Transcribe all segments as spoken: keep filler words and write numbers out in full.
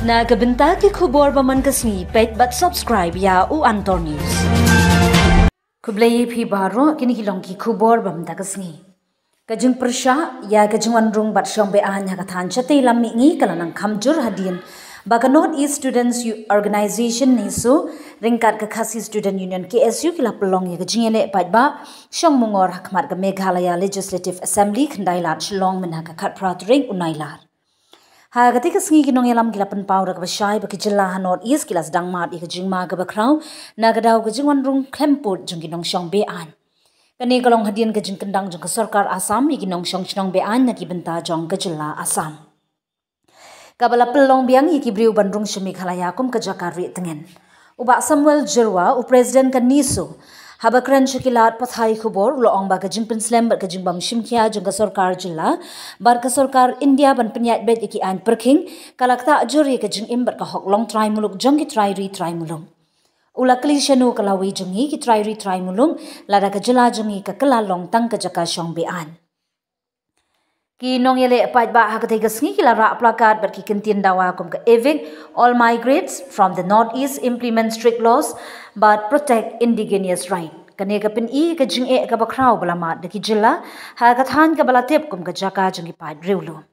Na ka bynta ki khubor ba man ka sngi, peit bad subscribe ïa u Antor News. Khublei ïa phi baroh, kine ki long ki khubor ba man ka sngi. Ka jingpyrshah ïa ka jingwan rung bad shong be-aiñ ha ka thaiñ shatei lam mihngi ka la nang kham jur hadien ba ka North East Students U-, Organization, NESO, ryngkat ka Khasi Student Union, K S U, ki la pynlong ïa ka jingïaleh paidbah shong mungor ha khmat ka Meghalaya Legislative Assembly, Khyndailad, Shillong, mynha ka khatphra tarik u Nailar. Ha katei ka sngi ki nongïalam ki la pynpaw da kaba shai ba ki jylla ha North East ki la sdang mad ïa ka jingma kaba khraw na ka daw ka jingwan rung khlem pud jong ki nongshong be-aiñ. Kane ka long hadien ka jingkyndang jong ka sorkar Assam ïa ki nongshong shnong be-aiñ na ki bynta jong ka jylla Assam, kaba la pynlong biang ïa ki briew ban rung sha Meghalaya kum ka jaka rieh tngen. U Bah Samuel Jyrwa, u President ka NESO, haba kren sha ki lad pathai khubor, u la ong ba ka jingpynslem bad ka jingbym shim khia jong ka sorkar jylla bad ka sorkar India ban pynïaid beit ïa ki aiñ pyrkhing ka la ktah jur ïa ka jingim bad ka hok longtrai muluk jong ki trai ri trai muluk. U la kylli shano ka lawei jong ngi ki trai ri trai muluk, lada ka jylla jong ngi ka kylla long tang ka jaka shong be-aiñ. Ki nongïaleh paidbah ha katei ka sngi ki la rah placard bad ki kyntien dawa kum ka Evict all migrants from the North East, implement strict laws bad protect indigenous right. Kane ka pyni ka jingeh kaba khraw ba la mad da ki jylla ha ka thaiñ kaba la tip kum ka jaka jong ki paid riewlum.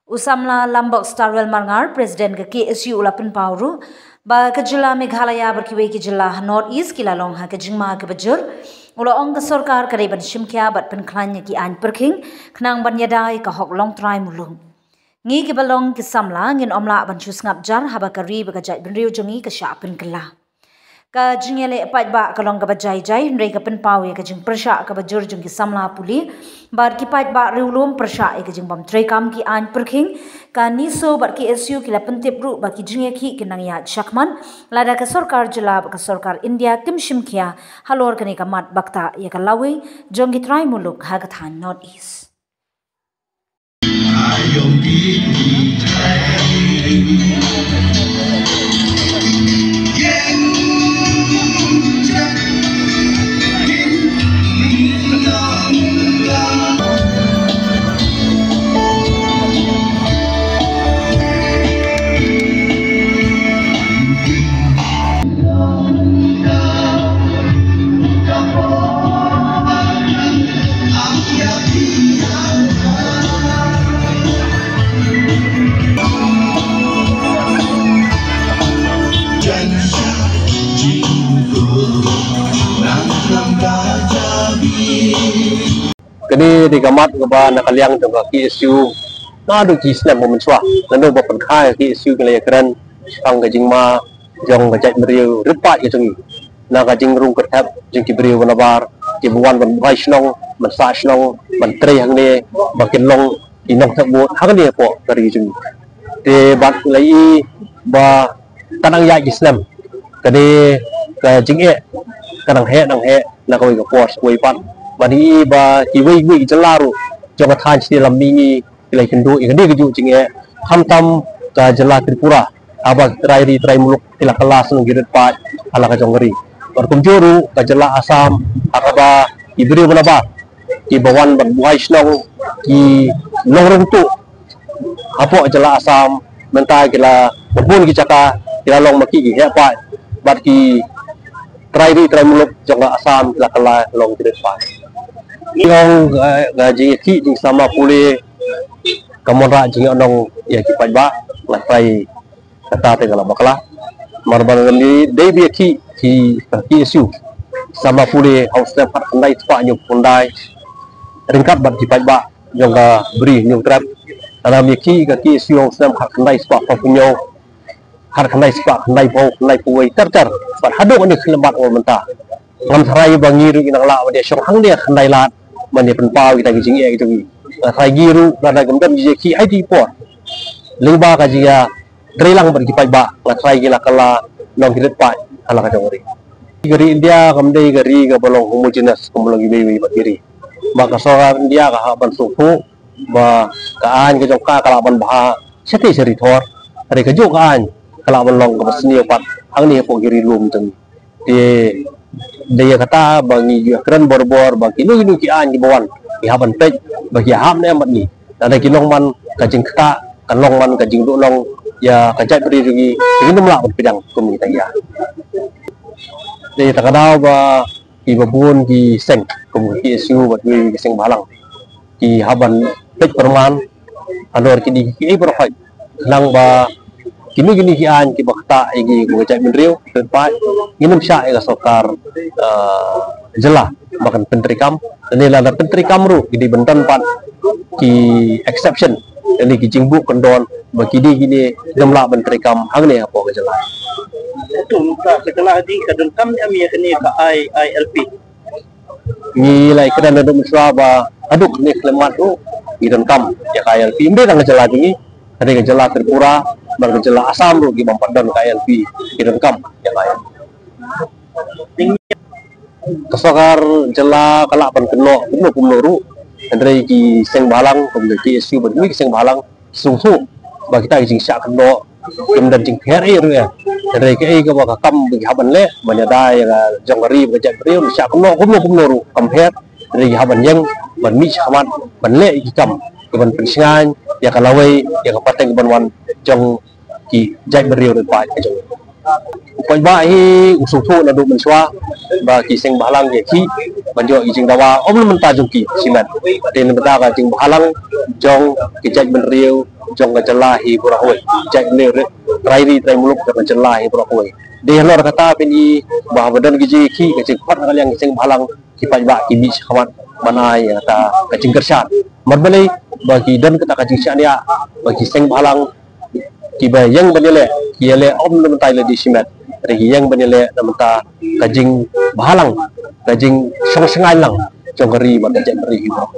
U samla Lambok Starwell Marngar, President ka K S U, u la pynpaw ruh ba ka jylla Meghalaya bad kiwei ki jylla ha North East ki la long ha ka jingma kaba jur. U la ong ka sorkar ka dei ban shim khia bad pynkhlaiñ ïa ki aiñ pyrkhing khnang ban ïada ïa ka hok longtrai muluk. Ngi kiba long ki samla ngin ym lah ban shu sngap jar haba ka ri bad ka jaitbynriew jong ngi ka shah pynkylla. Ka jingïaleh paidbah ka long kaba jai jai, hynrei ka pynpaw ïa ka jingpyrshah kaba jur jong ki samla pule bad ki paidbah riewlum pyrshah ïa ka jingbym treikam ki aiñ pyrkhing. Ka NESO bad K S U ki la pyntip ruh ba ki jingïakhih kin nang ïaid shakhmat lada ka sorkar jylla bad ka sorkar India kim shim khia halor kane ka mat ba ktah ïa ka lawei jong ki trai muluk ha ka thaiñ North East. Kane dei ka mat kaba na ka liang jong ka K S U naduh ki snem ba mynshuwa, naduh ba pynkha ka K S U ki la ïakren shaphang ka jingma jong ka jaitbynriew rit paid ka jong ngi, na ka jingrung kyrthep jong ki briew ba nabar kiba wan ban buhai shnong, ban sah shnong, ban trei hangne, ba kin long ki nongthep vote hangne hapoh ka ri jong ngi. Te bad la i ba ka nang ïaid ki snem, kane ka jingeh ka nang heh nang heh na kawei ka por sa kawei pat. Bad i ba kiwei kiwei ki jylla ruh jong ka thaiñ shatei lam mihngi ki la ïakynduh ïa kane kajuh jingeh, khamtam ka jylla Tripura, haba ki trai ri trai muluk ki la kylla shnong ki rit paid ha la ka jong ka ri. Bad kumjuh ruh ka jylla Assam, ha kaba ki briew ba nabar kiba wan ban buhai shnong, ki nongrung tuh hapoh jylla Assam mynta ki la, bun ki jaka ki la long ma ki ki heh paid, bad ki trai ri trai muluk jong ka Assam ki la kylla long ki rit paid. Ki ong, eh, ka jingïakhih jong ki samla pule ka mon rah jingïakhih ïa ki paidbah, nga trai kata te ka la bakla. Namar ba ngi dei ba ïakhih ki, ki issue samla pule ha u snem khatkhyndai spah hynñiewphew khyndai ryngkat bad ki paidbah jong ka Bri Hynñiewtrep. Lada ïakhih ka issue ha u snem khatkhyndai spah phra phew hynñiew, khatkhyndai spah khyndaiphew, khyndaiphew wei ter ter, bad haduh kane ka khyllipmat mynta. Ngam tharai ba ngi ruh ngi nang lah ban ïa shong hangne ha Khyndailad ban ïa pynpaw kita ki jingeh ki jong ngi. Nga tharai ngi ruh lada ngim don ki jingïakhih ha iti i por, lyngba ka jingïatreilang bad ki paidbah, nga tharai ngi la kylla long ki rit paid ha la ka jong ka ri. Ka ri India kam dei ka ri kaba long homogeneous, kam long kiwei kiwei pat ki ri. Ba ka sorkar India ka hap ban sngewthuh ba ka aiñ ka jong ka ka lah ban bha shatei sha ri thor, hynrei kajuh ka aiñ ka lah ban long kaba sniew pat hangne hapoh ki ri lum jong ngi. Te dei ïa kata ba ngi ïakren bor bor ba kino kino ki aiñ kiba wan, ngi hap ban peit ba ki hap ne em bad ngi. Lada ki long man ka jingktah, ka long man ka jingduhnong, ïa ka jaitbynriew jong ngi, ngin ym lah ban pdiang kum kita ïa. Dei ta ka daw ba kiba bun ki seng kum ki K S U bad kiwei ki seng bhalang ki hap ban peit pyrman halor kine kiei baroh, khnang ba kine kine ki aiñ kiba ktah ïa ki kum ka jaitbynriew, pynpaw ngin ym shah ïa ka sorkar, ah, jylla ba kan pyntreikam. Lane lada pyntreikam ruh ki dei ban don pat ki exception, lane ki jingbuh kyndon ba ki dei kine ym lah ban treikam hangne hapoh ka jylla. Ka jylla dei ka donkam ne em ïa kane ka I L P? Ngi la ïakren naduh mynshuwa ba haduh kane ka khyllipmat ruh ngi donkam ïa ka I L P. Ym dei tang ka jylla jong ngi, hynrei ka jylla Tripura bad ka jylla Assam ruh ki bym pat don ka I L P, ki donkam ïa ka I L P. Ka sorkar jylla ka lah ban kynnoh kumno kumno ruh, hynrei ki seng bhalang kum ki K S U bad kiwei ki seng bhalang sngewthuh ba kita ki jingshah kynnoh kim don jingpher ei ruh ïa. Hynrei kaei kaba ka kam ba ki hap ban leh ban ïada ïa ka jong ka ri bad ka jaitbynriew, shah kynnoh kumno kumno ruh kam pher, hynrei ki hap ban ïeng ban mih shakhmat ban leh ki kam kiban pynshngaiñ ïa ka lawei, ïa ka pateng ban wan jong ki jaitbynriew rit paid ka jong ngi. U paidbah hi u sngewthuh naduh mynshuwa ba ki seng bhalang ki khih ban ïoh ki jingdawa ym na bynta jong ki shimet, dei na bynta ka jingbhalang jong ki jaitbynriew jong ka jylla hi baroh kawei, jaitbynriew rit, trai ri trai muluk jong ka jylla hi baroh kawei. Dei halor kata phin i ba haba don ki jingkhih, ka jingkhot na ka liang ki seng bhalang, ki paidbah ki mih shakhmat ban ai ïa kata ka jingkyrshan. Namar balei? Ba ki don kata ka jingshaniah ba ki seng bhalang kiba ïeng ban ïaleh, ki ïaleh ym na bynta ïaleh da shimet, hynrei ki ïeng ban ïaleh na bynta ka jingbhalang, ka jingshong shngaiñ lang jong ka ri bad ka jaitbynriew hi baroh.